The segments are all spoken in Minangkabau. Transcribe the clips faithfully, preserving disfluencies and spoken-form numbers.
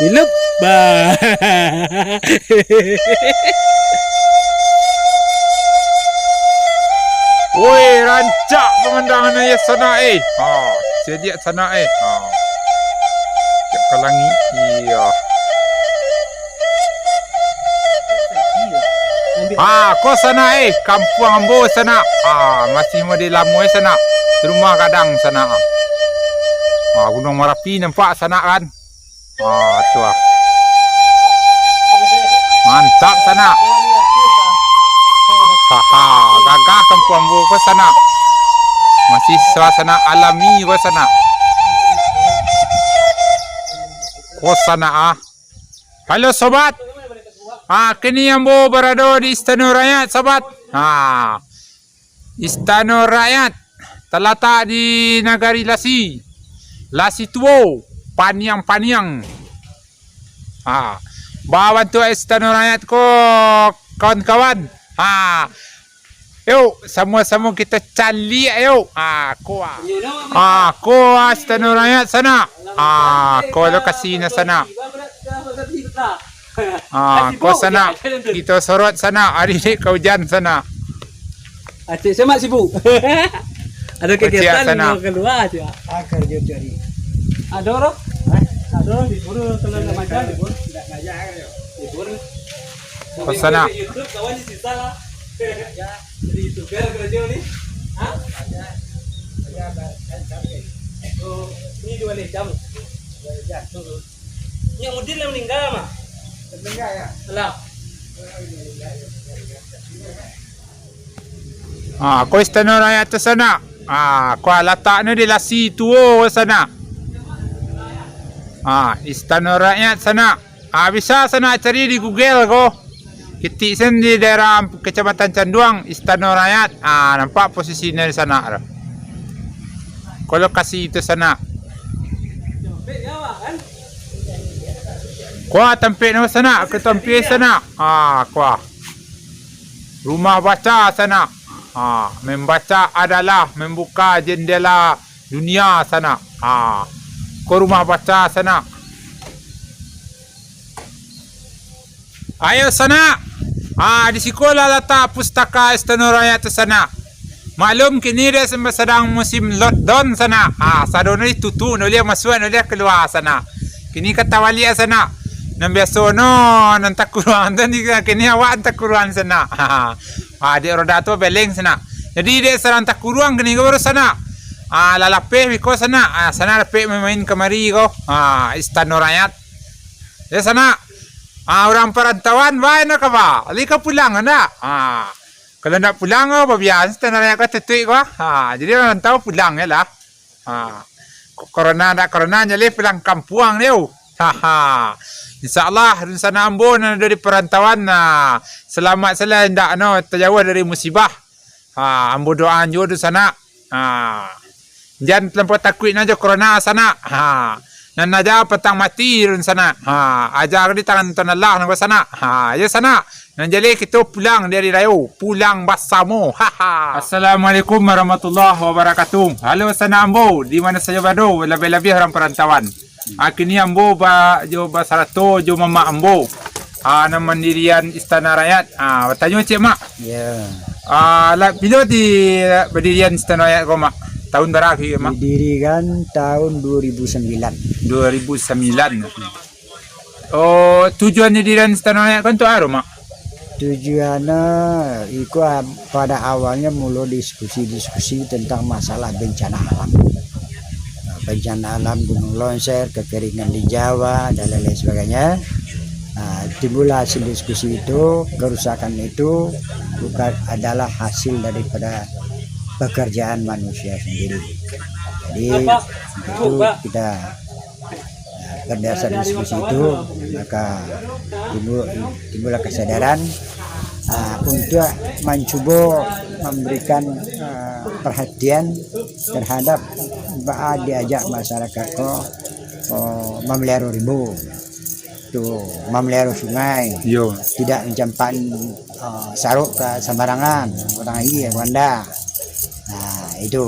Hilup. Bah. Woi, rancak pamandangan ayah sanak, eh. Ha, cadiak sanak, eh. Ha. Cak ka langik, iyo. Ha, ko sanak, eh, kampuang ambo sanak. Ha, masih model lamo, eh, sanak. Rumah gadang sanak. Ha, Gunuang Marapi nampak sanak, kan? Ah, tu ah. Mantap sanak. Haha, gagah kampuang ambo ko sanak. Masih suasana alami ko sanak. Ko sanak ah. Halo sobat. Ah, kini ambo barado di Istano Rakyat, sobat. Ah. Istano Rakyat talatak di Nagari Lasi, Lasi Tuo, Paniang-Paniang. Ha, babantuak Istano Rakyat ko, kawan-kawan. Ha, yuk, samo-samo kito caliak, yuk. Ha, ko ah. Ha, ko ah Istano Rakyat sanak. Ha, ko lokasina sanak. Ah, ko sanak, kito sorot sanak, ari dek ka ujan sanak. Acik semak sibuk. Ada kegiatan sanak. Mau keluar aja. Ah, kerja cari. Ada orang? Ada orang di Pura, kalau nak makan di Pura. Di Pura. Ko sanak. YouTube kawan di sisa lah. Jadi YouTuber kerja ni. Hah? Oh, ini dua jam. Dua jam. Nyak Mudin lah maningga, mah. Maningga, ya? Alah. Ah, ko Istano Rakyat tu sanak. Ah, ko lataknyo di Lasi Tuo sanak. Ah, Istano Rakyat sanak. Ah, bisa sanak cari di Google ko. Kitik sen di daerah Kecamatan Canduang, Istano Rakyat. Ah, nampak posisinyo di sanak tu. Ko lokasi tu sanak. Kua tampek namo sanak, ka tampek sanak. Ah, kua. Rumah baca sanak. Ah, membaca adalah membuka jendela dunia sanak. Ah, ko rumah baca sanak. Ayo sanak. Ah, di siko lah latak pustaka Istano Rakyat tu sanak. Maklum kini dek sadang musim lockdown sanak. Ah, sadono ditutup, ndak buliah masuak, ndak buliah kalua sanak. Kini ka tabaliak sanak. Nan biaso no nan takuruang tu ni, kini awak nan takuruang sanak. Ah, dek roda tu beleng sanak. Jadi dek sadang takuruang kini ko baru sanak. Ah, lah lapeh biko sanak. Ah, sanak dapek main-main kamari ko. Ah, Istano Rakyat. Ya sanak. Ah, urang parantauan, baa no kaba? Lai ka pulang ndak? Ah, kalau ndak pulang, oh, babian Istano Rakyat ko tutuik ko. Ah, jadi urang rantau pulang je lah. Ah, ko-, corona ndak corona, jaleh pulang kampuang diau. Haha. Insya Allah, rencana ambo nan ado di parantauan, nah, selamat salah indak no tajauah dari musibah. Ha, ambo doaan juo tu sanak. Ha. Jan talampau takuik nan jo corona sanak. Ha. Nan aja patang mati run sanak. Ha, aja di tangan Tuhan Allah nan sanak. Ha, yo sanak. Nan jaleh kito pulang di ari rayo, pulang basamo. Haha. Assalamualaikum warahmatullahi wabarakatuh. Halo sanak ambo, di mano sajo barado, labiah-labiah urang parantauan. Ah, kini ambo ba-, jo basarato jo mamak ambo. Ah, nan mandirian Istana Rakyat. Ah, batanyo ciek, Mak. Ya. Ah, lah, bilo di badirian Istana Rakyat ko, Mak? Tahun bara kiro, Mak? Didirikan tahun dua ribu sembilan. Dua ribu sembilan. Oh, tujuan didirian Istana Rakyat ko untuk apa, Mak? Tujuannya, iko, ah, pada awalnya mulo diskusi-diskusi tentang masalah bencana alam. Nah, bencana alam gunung longser, kekeringan di Jawa, dan lain-lain sebagainya. Nah, timbullah hasil diskusi itu, kerusakan itu bukan adalah hasil daripada pekerjaan manusia sendiri. Jadi, itu kita Nah, berdasar diskusi itu, maka timbul, timbullah kesadaran, ah, untuk mancubo memberikan, ah, perhatian terhadap baa diajak masyarakat ko, ko, mamelihara rimbo, tu, mamelihara sungai, Yo. tidak mencampak, ah, saruk ka sembarangan, urang aia, urang anda. Nah, itu.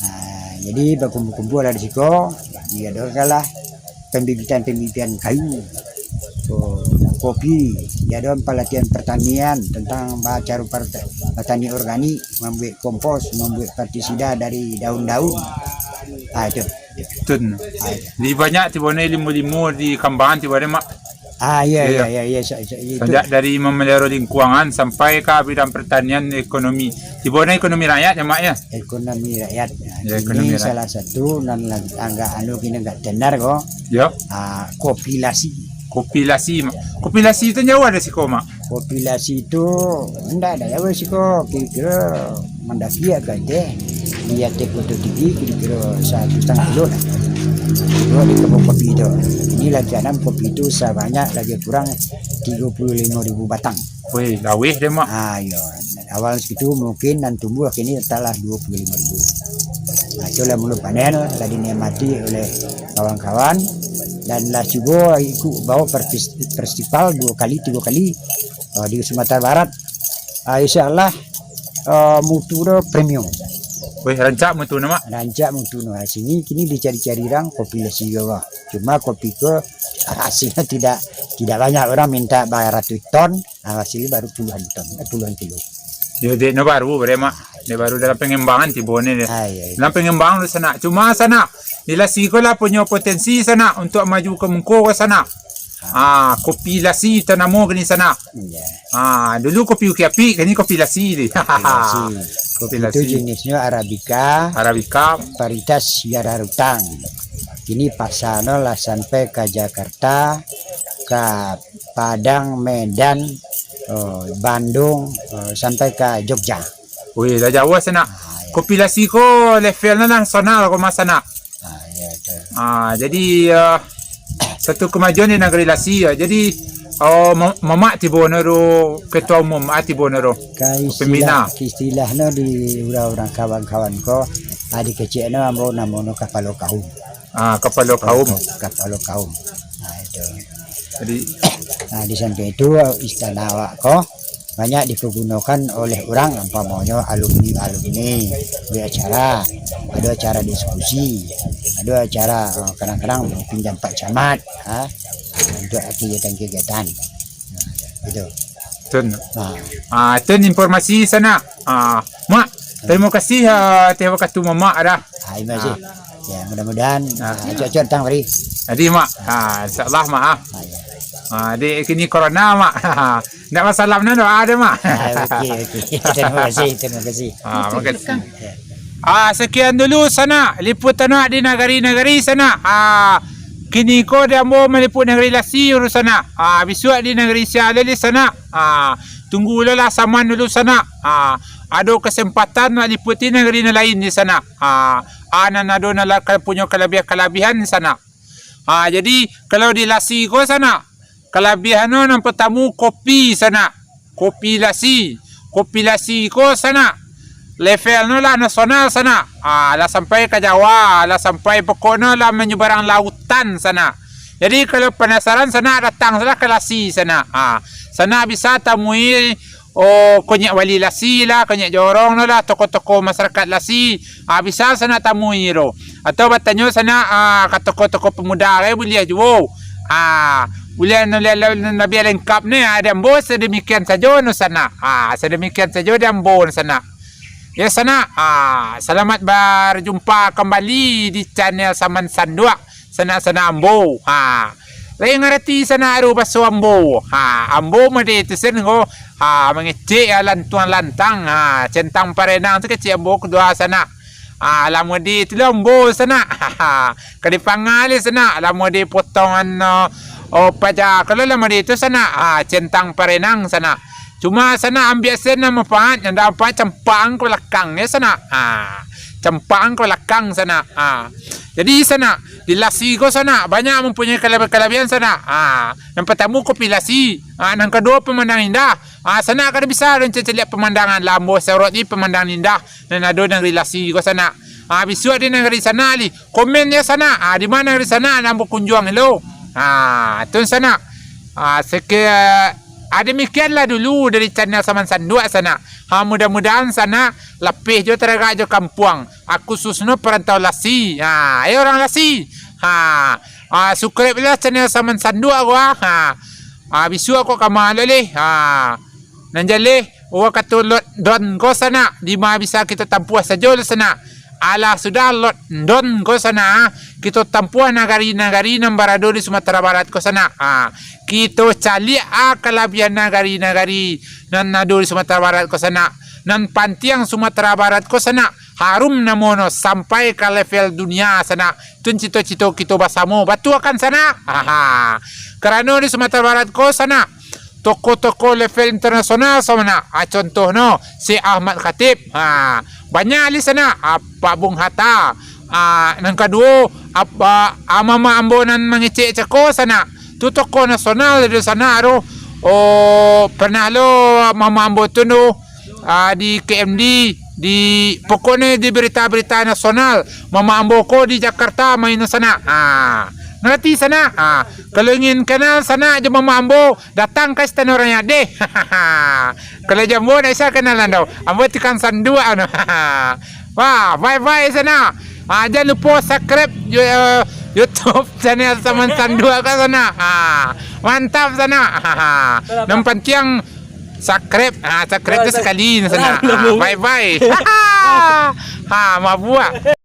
Nah, jadi bakumpul-kumpul lah di siko, diadokanlah pembibitan-pembibitan kayu, ko-, kopi, diadoan pelatihan pertanian tentang bacaro parta-, petani organik, mambuek kompos, mambuek partisida dari daun-daun. Ah, itu. Tun. Ah, itu. Di banyak tibo ni limo-limo di kambangan tibo ni, Mak. Ah, iya, Iya, iya, iya. iya, iya, sa-, sa-, itu. Sajak dari memelihara lingkungan sampai ka bidang pertanian, ekonomi. Tibo ni ekonomi rakyat ya, Mak, ya? Ekonomi rakyat. Nah, Ya, ini ekonomi rakyat. salah satu nan lag-, agak anu kini agak tenar ko. Yo. Ah, kopilasi. Kopilasi, Mak. Kopilasi tu jauah dari siko, Mak? Kopilasi tu ndak ada jauah siko, kira-kira mandaki agak deh. Di ateh Koto Tinggi kira-kira satu setengah kilo lah. Dua di kebun kopi tu. Ini lagi anam kopi tu sebanyak lagi kurang tiga puluh lima ribu batang. Weh, laweh deh, Mak. Ah, iyo. Awal segitu mungkin nan tumbuh kini talah dua puluh lima ribu. Nah, itulah mulu panen lah dinikmati oleh kawan-kawan dan lah cubo ikut bawa per-, festival dua kali, tiga kali, ah, di Sumatera Barat. Ah, insya Allah, ah, mutu tu premium. Weh, rancak mutu no, Mak. Rancak mutu no. Sini kini dicari-cari orang kopi lasi juga. Cuma kopi ko hasilnya tidak, tidak banyak, orang minta baratus ton, ah, hasilnya baru puluhan ton, eh, puluhan kilo. Yo, dek no baru, bre, Mak. Dek baru dalam pengembangan tibo ni, dek. Ah, iya, iya. Dalam pengembangan tu, sanak. Cuma, sanak, di lasi ko lah punyo potensi, sanak, untuk maju ke muko ko, sanak. Ah, kopi lasi tanamo kini, sanak. Iya. Ah, dulu kopi uki api, kini kopi lasi deh. Kopi lasi. Kopi Itu lasi. jenisnya Arabica. Arabica. Varietas Siararutang. Kini pasarnyo lah sampai ka Jakarta, ka Padang, Medan, eh, Bandung, eh, sampai ka Jogja. Wih, lah jauah sanak. Ah, ya. Kopi lasi ko levelnyo nasional ko, Mak, sanak. Ah, ya, tu. Ah, jadi, eh, satu kemajuan di nagari lasi, ya. Jadi, oh, ma-, mamak tibo no ro ketua umum, ah, tibo no ro Ka pembina. istilah, ka istilahnyo di urang-urang kawan-kawan ko, ah, di keceknyo ambo namonyo kapalo kaum. Ah, kapalo kaum. Kapalo, kapalo kaum. Nah, itu. Jadi, Nah, di samping itu, istana awak ko banyak dipagunokan oleh urang, umpamonyo alumni-alumni, di acara, ado acara diskusi, ado acara, eh, kadang-kadang pinjam Pak Camat, ha, untuk kegiatan-kegiatan. Nah, itu. Tun. Nah. Ah, tun informasi sanak. Ah, Mak, terima kasih, ah, teh wakatu mamak dah. Ah, terima kasih. Ah. Ya, mudah-mudahan, Ah. ah, cuak-cuak datang, Fri. Jadi, Mak, ah, insya Allah, Mak, ah. Ah, ya. Ah, di kini corona, Mak. Ndak masalah, nah, doa ada, Mak. Ah, oke, oke. Terima kasih, terima kasih. Ah, makasih. Ya. Ah, sekian dulu sanak, liputan awak di nagari-nagari sanak. Ah, kini ko di ambo maliput nagari lasi dulu sanak. Ah, bisuak di nagari sia lai sanak. Ah, tunggu lo lah saman dulu sanak. Ah, ado kesempatan nak liputi nagari nan lain di sanak. Ah, ah, nan ado nan lah ka-, punyo kalabiah-kalabiahan di sanak. Ah, jadi, kalau di lasi ko sanak, kalabiahannyo nan pertamo kopi sanak. Kopi lasi. Kopi lasi ko sanak, levelnyo lah nasional sanak. Ah, lah sampai ka Jawa, lah sampai pokoknyo lah manyubarang lautan sanak. Jadi, kalau panasaran sanak, datang sanak ka lasi sanak. Ah, sanak bisa tamui, oh, konyek wali lasi lah, konyek jorong lah, tokoh-tokoh masyarakat lasi. Ah, bisa sanak tamui tu. Atau batanyo sanak, ah, ka tokoh-tokoh pemuda, eh, buliah juo. Ah, buliah nan le-, le-, nan labiah lengkap ni, ah, di ambo sademikian sajo no sanak. Ah, sademikian sajo di ambo no sanak. Ya, sanak, ah, selamat berjumpa kembali di channel Saman Sanduak, sanak-sanak ambo. Ah, lai ngarati sanak ado baso ambo. Ah, ambo mode tu sen ko, ah, mangecek, ah, lantuang lantang. Ah, centang parenang tu kecek ambo kedua sanak. Ah, lah mode tu lah ambo sanak. Ka dipangali sanak, lah mode potongan, oh, oh, paja. Kalau lah mode tu sanak, ah, centang parenang sanak. Cuma sanak ambiak sen nan manfaat, nan ndak manfaat campakkan ka balakang, ya, sanak. Ah, campakkan ka balakang sanak. Ah. Jadi sanak, di lasi ko sanak, banyak mampunyai kalabiah-kalabiahan sanak. Ah, nan partamo kopi lasi. Ah, nan kaduo pamandang indah. Ah, sanak kada bisa rancak caliak pamandangan, lah ambo soroti pamandangan indah nan ado nagari lasi ko sanak. Ah, bisuak di nagari sanak lai, komen ya sanak. Ah, di ma nagari sanak nan bakunjuang lo. Ah, tu sanak. Ah, seke-, ah, demikianlah dulu dari channel Saman Sanduak sanak. Ah, mudah-mudahan sanak lapeh jo taragak jo kampuang. Ah, khususnyo parantau lasi. Ah, eh, urang lasi. Ah, Ah, subscribe lah channel Saman Sanduak ko, ah. Ha. Ah, bisuak ko kama lo leh. Ha. Nan jaleh, wa kato London ko sanak, dima bisa kito tampuah sajo lah sanak. Alah sudah London ko sanak, kito tampuah nagari-nagari nan barado di Sumatera Barat ko sanak. Ha. Kito caliak ah kalabiahan nagari-nagari nan ado di Sumatera Barat ko sanak. Nan pantiang Sumatera Barat ko sanak harum namono sampai ka level dunia sanak. Tun cito-cito kito basamo batuakan sanak. Haha. Karano di Sumatera Barat ko sanak, tokoh-tokoh level internasional sanak. Ah, contohno Syekh Ahmad Khatib. Ha, banyak li sanak. Ah, Pak Bung Hatta. Ah, nan kaduo, ap-, ah, ah, mamak ambo nan mangecek cako sanak. Tu tokoh nasional di sanak tu. Oh, pernah lo mamak ambo tu tu, ah, di K M D, di, pokoknyo di berita-berita nasional, mamak ambo ko di Jakarta main sanak. Ah, ngarati sanak? Ah, kalau ingin kenal sanak jo mamak ambo, datang ka Istana Rakyat deh. Kalau jo ambo ndak bisa kenalan dau. Ambo tukang sanduak anu. Wah, bye-bye sanak. Ah, jangan lupa subscribe yo-, eh, YouTube channel Saman Sanduak ka sanak. Ah, mantap sanak. Nan pantiang subscribe. Ah, subscribe tu sakali sanak. Ah, bye-bye. Ha, mabuak.